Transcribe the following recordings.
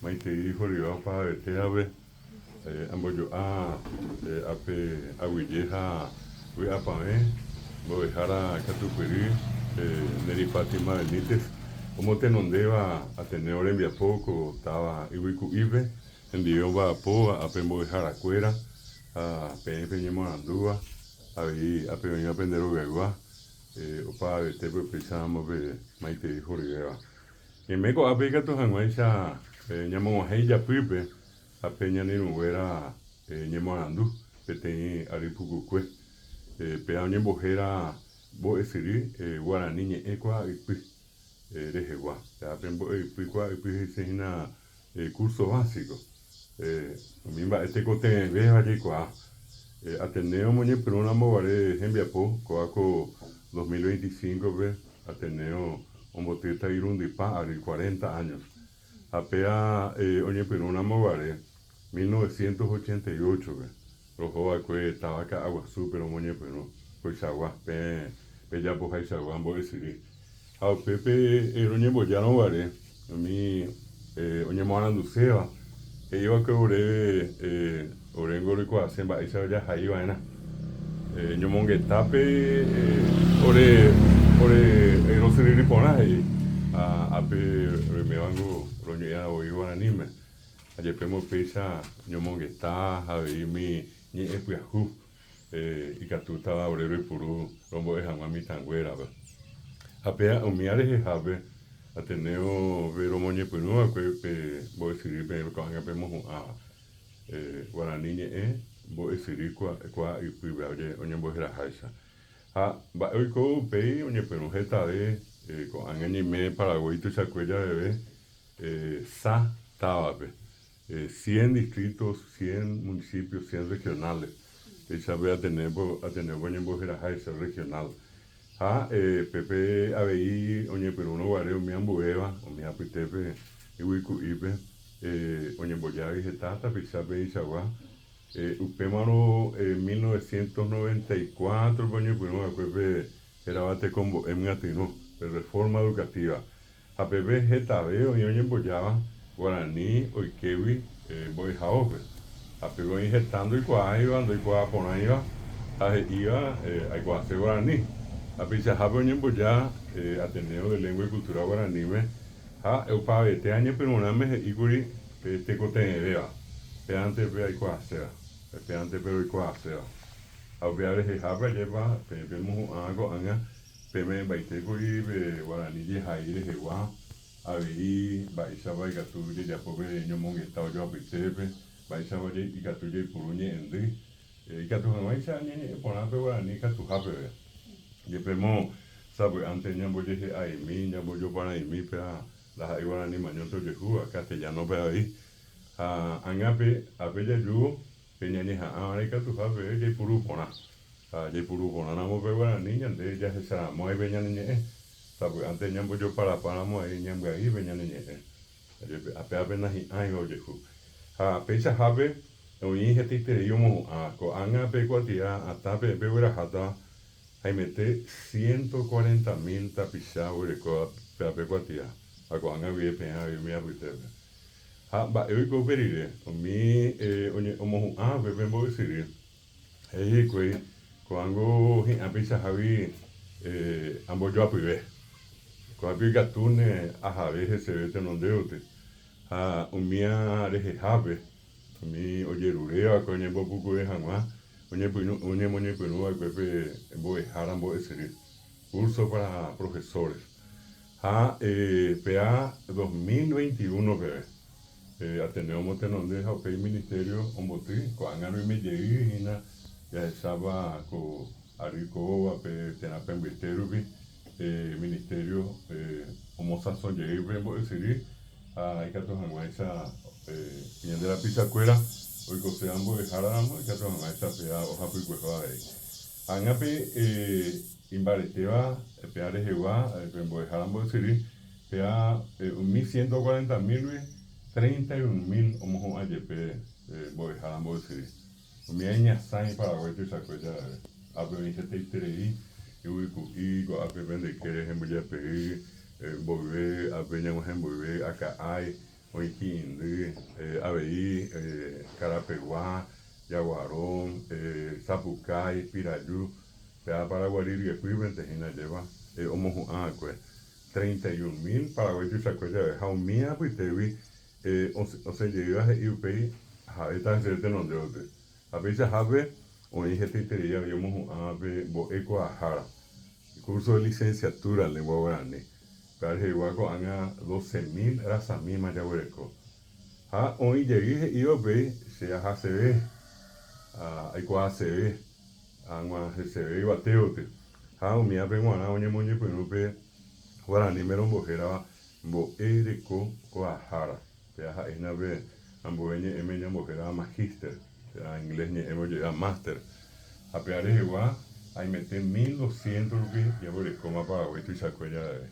Maitei horyva opavetévape ambojo'a ápe aguyje ha vy'apavẽ mbo'ehára katupyry Nery Fátima Benítez omotenondéva Ateneo rembiapo ko táva Yvyku'ípe hendive omba'apóva ápe mbo'eharakuéra ha peẽ peñemoarandúva avei ápe oĩva pende rogaygua opavetépe upéicharamo pe maitei horyvéva. Ñaime ko'ápe ikatu hag̃uáicha ñamog̃uahẽ ijapýpe ha pe ñane irũnguéra ñemoarandu peteĩ ary pukukue. Péva oñembohéra mbo'esyry guarani ñe'ẽ kuaa'ypy rehegua. Péva pe mbo'eypy kuaa'ypy he'ise hína Curso básico. Umi mba'e tekotevẽvéva jaikuaa. Ateneo omoñepyrũ ramo guare hembiapo, kóva ko 2025-pe Ateneo ombotýta irundypa ary, cuarenta años. Ha péa oñepyrũ ramo guare 1988-pe. Roho va'ekue táva Ka'aguasúpe romoñepyrũ koichagua, peẽ pejapohaichagua mbo'esyry. Ha upépe roñembojárõ guare umi oñemoaranduséva, he'i va'ekue oréve oréngo roikuaase mba'éicha jahai va'erã. Ñomongetápe ore ore rosyryry porã he'i, ha ápe roimévango roñe'ẽva voi guaraníme. Ha jepémo upéicha ñomongeta ha avei umi ñe'ẽ pyahu ikatútava ore roipuru rombo'e hag̃ua mitãnguérape. Ha péa umía rehehápe Ateneo-pe romoñepyrũ va'ekue pe mbo'esyry peẽ ko'ág̃a pemohu'ãva guarani ñe'ẽ mbo'esyry kua ypýpe oñemboheraháicha. Ha mba'e oiko upéi oñepyrũ hetave ko'ág̃a ñeime Paraguái tuichakue javeve Sa távape, cien distritos, cien municipios, cien regionales, péichape Ateneo Ateneo-pe oñemboheraháicha regional. Ha pépe avei oñepyrũrõ guare umi ambuéva, umi apytépe Yvyku'ípe, oñembojávi heta tapicha peichagua. Upémarõ 1994-pe oñepyrũ va'ekue pe hérava tekombo'e myatyrõ, pe reforma educativa. Ha peve hetave oĩ oñembojáva guarani oikégui mbo'ehaópe. Ha peve oĩ heta ndoikuaáiva, ndoikuaa porãiva ha he'íva aikuaase guarani. Ha peichahápe oñemboja Ateneo de Lengua y Cultura Guaraníme ha opavete añepyrũrãme he'íkuri pe tekotevẽvéva, péante pe aikuaaséva, péante pe roikuaaséva. Ha upéva rehehápe ajépa peẽ pemohu'ã ko'ág̃a Peme'ẽmbaite kuri pe guarani jehai rehegua, avei mba'éichapa ikatu jajapo pe ñomongeta ojoapytépe, mba'éichapa ikatu jaipuru ñe'ẽndy, ikatu hag̃uáicha ñañe'ẽ porã pe guarani ikatuha peve. Jepémo sapy'ánte ñambojehe'a'imi, ñambojopara'imi péva ndaha'éi guarani mañónte ojehúva, castellano-pe avei. Ha ág̃a pe ápe jaju pe ñañeha'ãvare ikatuha peve jaipuru porã. Ha jaipuru porãramo pe guarani ñande jahecharamo pe ñane ñe'ẽ, sapy'ánte ñambojoparapáramo avei ñambyai pe ñane ñe'ẽ, ape ápe nahi'ãiva ojehu. Ha peichahápe oĩ hetaiterei omohu'ã, ko'ág̃a pe kuatia atã peẽ pegueraháta haimete ciento cuarenta mil tapicha oguerekóva pe ape kuatia, ha ko'ág̃a guive peẽ avei umi apytépe. Ha mba'e oiko upe rire, umi omohu'ã upe pe mbo'ysyry. He'i hikuái, Ko'ág̃o hi'ã peichahágui ambojoapyve. Ko'ápe ikatúne ahave heseve tenondévoty. Ha umía rehehápe, umi ojeruréva'ekue oñembopukuve hag̃ua, oñemoñepyrũva'ekue pe mbo'ehára mbo'esyry, curso para profesores. Ha péa 2021 peve. Pe Ateneo omotenonde ha upéi Ministerio omboty, ko'ág̃a roime jey hína jahecháva ko ary kóvape térã pe mbyte rupi, pe Ministerio omosãso jey pe mbo'esyry ha ikatu hag̃uáicha ñande rapichakuéra oikoséva mbo'ehára ramo ikatu hag̃uáicha péva ohapykueho avei. Ág̃a pe imbaretéva péva rehegua pe mbo'ehára mbo'esyry Péa umi ciento cuarenta mílgui, treinta y un mil omohu'ã jepe mbo'ehára mbo'esyry. Umíva iñasãi Paraguái tuichakue javeve. Ápe oĩ hetaiterei yvyku'i, ko'ápe pende ykére hembyjapey mboyve, ápe ñag̃uahẽ mboyve aka'ái. Oĩ ki'indy, avei Karapegua, Jaguarón, Sapukái, Piraju, péva Paraguari ryepýpente hína ajépa omohu'ã va'ekue. 31 mil Paraguái tuichakue jave ha umi apytégui osẽ jeýva he'i upéi ha'éta heseve tenonde gotyo. Ha peichahápe oĩ hetaiterei avei omohu'ãva pe mbo'ekuaahára, curso de licenciatura en lengua guarani. Péva rehegua ko'ág̃a 12 mil rasamíma jaguereko. Ha oĩ jey he'íva upéi che ahaseve, aikuaaseve, ag̃uahẽseve yvate gotyo. Ha umívape g̃uarã oñemoñepyrũ pe guaraníme rombohérava mbo'erekokuaahára. Péva ha'ehína pe ambue ñe'ẽme ñambohérava magíster, térã inglés ñe'ẽme oje'éva máster. Ha péva rehegua aimete 1200 rupi jaguerekóma Paraguái tuichakue javeve.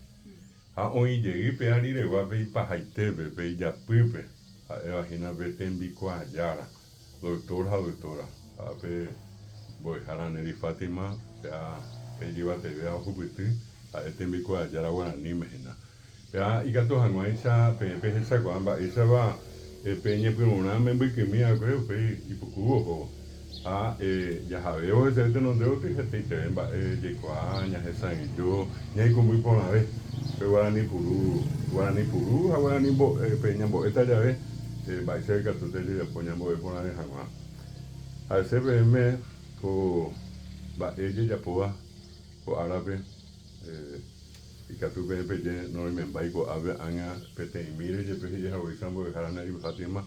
Ha oĩ jey péva riregua pe ipahaitépe, pe ijapýpe, ha'éva hína pe tembikuaajára, doctor ha doctora. Ha pe mbo'ehára Nery Fátima péva pe ijyvatevéva ohupyty, ha'e tembikuaajára guaraníme hína. Péva ikatu hag̃uáicha peẽ pehechakuaa mba'éichapa pe ñepyrũrãme mbykymi va'ekue upéi ipuku ohóvo. Ha jahavévo heseve tenonde gotyo hetaiteve mba'e jaikuaa, ñahesa'ỹijo, ñaikũmby porãve pe guarani puru, guarani puru ha guarani mbo'e pe ñambo'éta jave mba'éicha ikatúta jajapo ñambo'e porãve hag̃ua. Ha'ese peẽme ko mba'e jajapóva ko árape. Ikatu peẽ peje noĩmembái ko'ápe ág̃a peteĩmíre jepe he'i haguéicha mbo'ehára Nery Fátima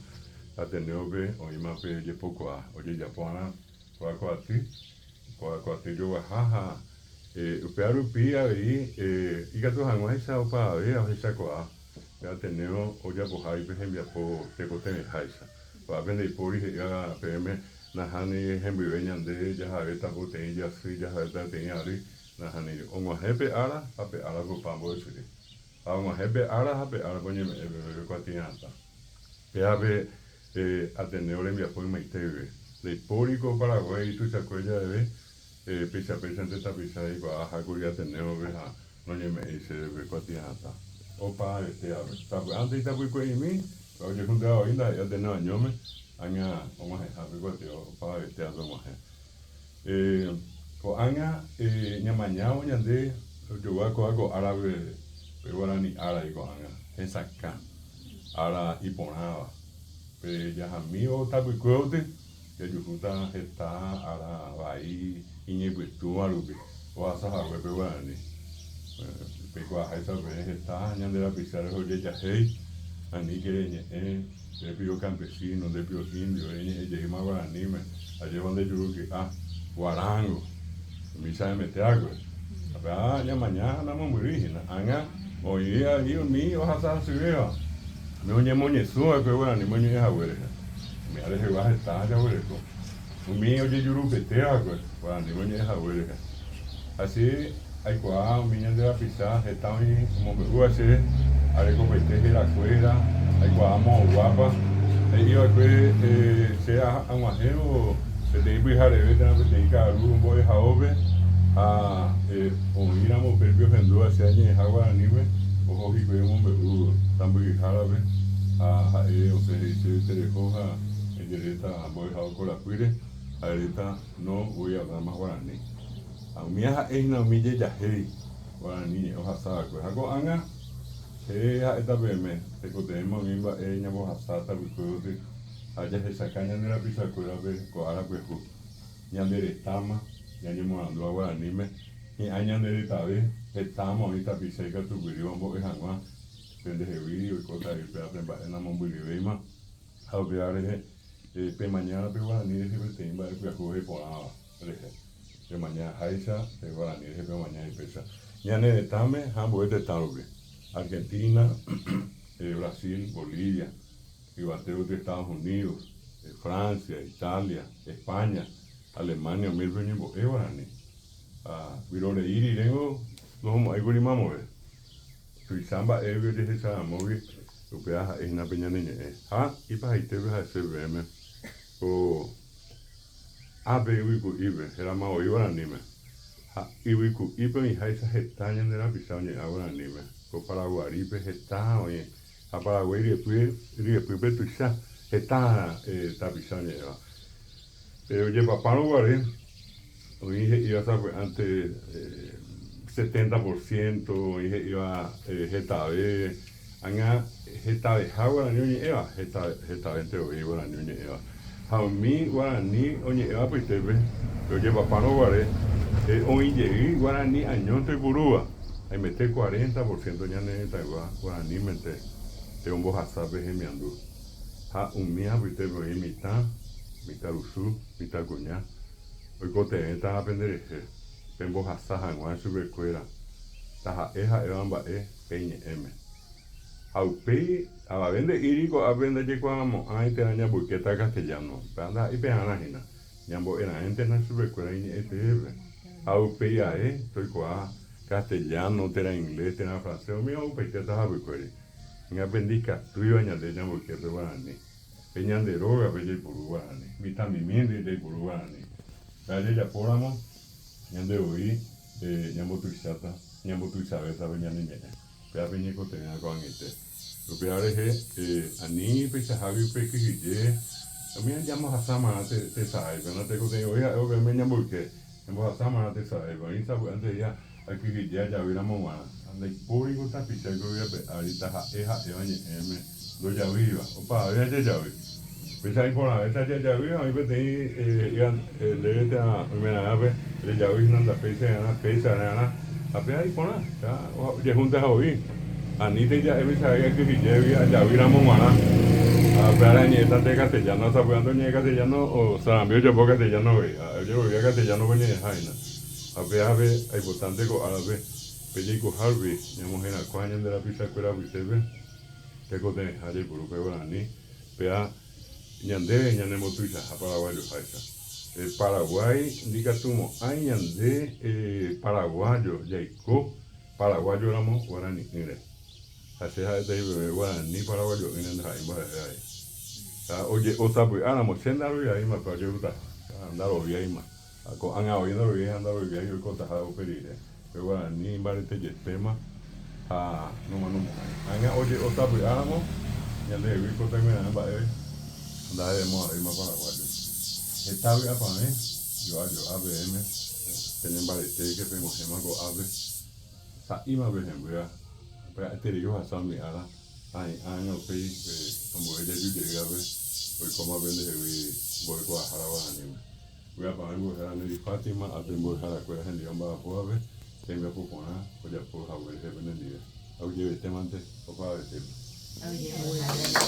Ateneo-pe oĩma pe jepokuaa ojejapo'arã kóa ko aty, kóa ko aty joguaha ha upéva rupi avei ikatu hag̃uáicha opavave ohechakuaa pe Ateneo ojapoha upe hembiapo tekotevẽháicha. Ko'ápe ndaipóri he'íva peẽme nahániri hembyve ñande jahavéta poteĩ jasy, jahavéta peteĩ ary. Nahániri. Og̃uahẽ pe ára ha pe árape opa mbo'esyry. Ha og̃uahẽ pe ára ha pe árape oñeme'ẽ peve pe kuatia'atã. Péva pe Ateneo rembiapo ymaite guive. Ndaipóri ko Paraguái tuichakue javeve, péicha péichante tapicha jaikuaa ahákuri Ateneo-pe ha noñeme'ẽi chéve pe kuatia'atã. Opavavete ave. Sapy'ánte itapykue'imi, pe ojehúnteva voi ndaha'éi Ateneo añóme, ág̃a og̃uahẽha pe kuatia opavavete ave og̃uahẽ. Ko'ág̃a ñamañávo ñande ojogua kóva ko árape pe guarani ára ko'ág̃a hesakã, ára iporãva. Pe jahamívo tapykuévoty jajuhúta heta ára vai iñypytũva rupi ohasa hague pe guarani. Peikuaaháicha peẽ heta ñande rapicha rehe ojejahéi, aníke reñe'ẽ. Nde pio campesino, nde pio indio, reñe'ẽ jeýma guaraníme, ajépa nde juru ky'a, guarángo, umícha ameteakue. Ha péva ñamaña ha namombyrýi hína. Ág̃a oĩ avei umi ohasa hasyvéva, umi oñemoñesũ va'ekue guaraníme oñe'ẽ hague rehe. Umi rehegua heta jaguereko. Umi ojejurupete va'ekue guaraníme oñe'ẽ hague rehe. Ha che aikuaa umi ñande rapicha heta oĩ omombe'úva chéve, arekopaite herakuéra, aikuaa moõguápa. He'i va'ekue che ag̃uahẽvo peteĩ pyhareve térã peteĩ ka'aru mbo'ehaópe ha oĩramo upépe ohendúva che añe'ẽha guaraníme, oho hikuái omombe'u sãmbyhyhárape ha ha'e osẽ he'i chéve tereho ha ejeréta mbo'ehao korapýre ha eréta no voy a hablar más guaraní. Ha umíva ha'e hína umi jejahéi guarani ñe'ẽ ohasa va'ekue. Ha ko'ág̃a che ha'éta peẽme, tekotevẽma umi mba'e ñambohasa tapykue gotyo ha jahechaka ñande rapichakuérape ko ára pyahu. Ñande retáma ñañemoarandúva guaraníme, hi'ã ñande retave hetáma oĩ tapicha ikatupyrýva ombo'e hag̃ua pendehegui oikóta upéva pe mba'e namombyryvéima ha upéva rehe pemañáva pe guarani rehe peteĩ mba'e pyahu heporãva rehe. Pemaña háicha pe guarani rehe pemaña ipéicha. Ñane retãme ha ambue tetã rupi, Argentina, Brasil, Bolivia, yvate gotyo Estados Unidos, Francia, Italia, España, Alemania umi rupi oñembo'e guarani. Ha vyrorei riréngo ndohomo'ãikuri mamove. Tuicha mba'égui ojehecharamógui upéva ha'e hína pe ñane ñe'ẽ. Ha ipahaitépe ha'ese peẽme ko Ápe yvyku'ípe, hérama voi guaraníme. Ha yvyku'ípe oĩháicha heta ñande rapicha oñe'ẽva guaraníme. Ko Paraguarípe heta oĩ. Ha Paraguái ryepy ryepýpe tuicha heta tapicha oñe'ẽva. Ojepapárõ guare oĩ he'íva sapy'ánte setenta por ciento, oĩ he'íva hetave, ág̃a hetaveha guarani oñe'ẽva, hetavénte voi guarani oñe'ẽva. Ha umi guarani oñe'ẽva apytépe, pe ojepapárõ guare, oĩ jey guarani añónte oipurúva, haimete cuarenta por ciento ñane retãygua guaranímente ombohasa pe hemiandu. Ha umi apytépe oĩ mitã, mitãrusu, mitãkuña, oikotevẽtava penderehe, pembohasa hag̃ua chupekuéra, taha'e ha'éva mba'e pe iñe'ẽme. Ha upéi avave nde'íri ko'ápe ndajekuaamo'ãi térã ñamboykéta castellano, upéva ndaha'éi pearã hína, ñambo'eraẽntena chupekuéra iñe'ẽteépe. Ha upéi ae toikuaa castellano térã inglés térã francés umíva oupaitéta hapykuéri. Ñape ndikatúiva ñande ñamboyke pe guarani. Pe ñande rógape jaipuru guarani. Mitãmimínte jaipuru guarani. Péva jajapóramo ñande voi ñambotuicháta, ñambotuichavéta pe ñane ñe'ẽ. Péva pe ñekotevẽva ko'ag̃aite. Upéva rehe ani peichahágui pekyhyje umi ñambohasámarã tesaráipe. Natekotevẽi voi ha'e upépe ñamboyke. Ñambohasámarã tesaráipe. Oĩ sapy'ánte he'íva akyhyje ajavýramo g̃uarã. Ha ndaipóringo tapicha ko yvy ape ári taha'e ha'éva ñe'ẽme ndojavýiva. Opavave ajajavy. Péicha iporãvéta jajavy ha oĩ peteĩ he'íva ndéve térã oimeraẽvape rejavy hína ndapéicha ra'erã, péicha ra'erã. Ha péva iporã, péva ojehúnte ha voi. Anítei ja'e peichahágui akyhyjégui ajavy ramo g̃uarã. Ha upévare añe'ẽtante castellano, ha sapy'ánte oñe'ẽ castellano o sarambi ojapo castellano voi. Ha'e ojerovia castellano-pe oñe'ẽha hína. Ha upévape aipotánte ko árape pe jaikoha rupi ñamoherakuã ñande rapichakuéra apytépe tekotevẽha jaipuru pe guarani. Péva ñande ñanembotuichaha paraguayoháicha. Paraguái ndikatumo'ãi ñande paraguayo jaiko paraguayo ramo guarani'ỹre. Ha che ha'éta ipeve guarani paraguayo'ỹre ndaha'éi mba'eve avei. Ha oje'o sapy'a ramo che ndaroviavéima péva ojehutaha. Ndaroviáima. Ha ko'ág̃a voi ndaroviái ha ndaroviái oikotaha upe rire. Pe guarani imbarete jepéma ha nomanomo'ãi. Ág̃a oje'o sapy'a ramo, ñandehegui oikotevẽrã mba'eve, ndahe'emo'ãvéima paraguájo. Heta vy'apavẽ, jo'a jo'a peẽme, penembaretéke peg̃uahẽma ko'ápe, sa'íma pehembýva, pya'eterei ohasa umi ára, ha hi'ág̃a upéi pe ambue jaju jeývape oikóma pendehegui mbo'ekuaahára guaraníme. Vy'apavẽ mbo'ehára Neri Fátima aty mbo'eharakuéra hendive omba'apóvape tembiapo porã ojapo hague rehe penendive. Aguyjevetémante opavavetépe.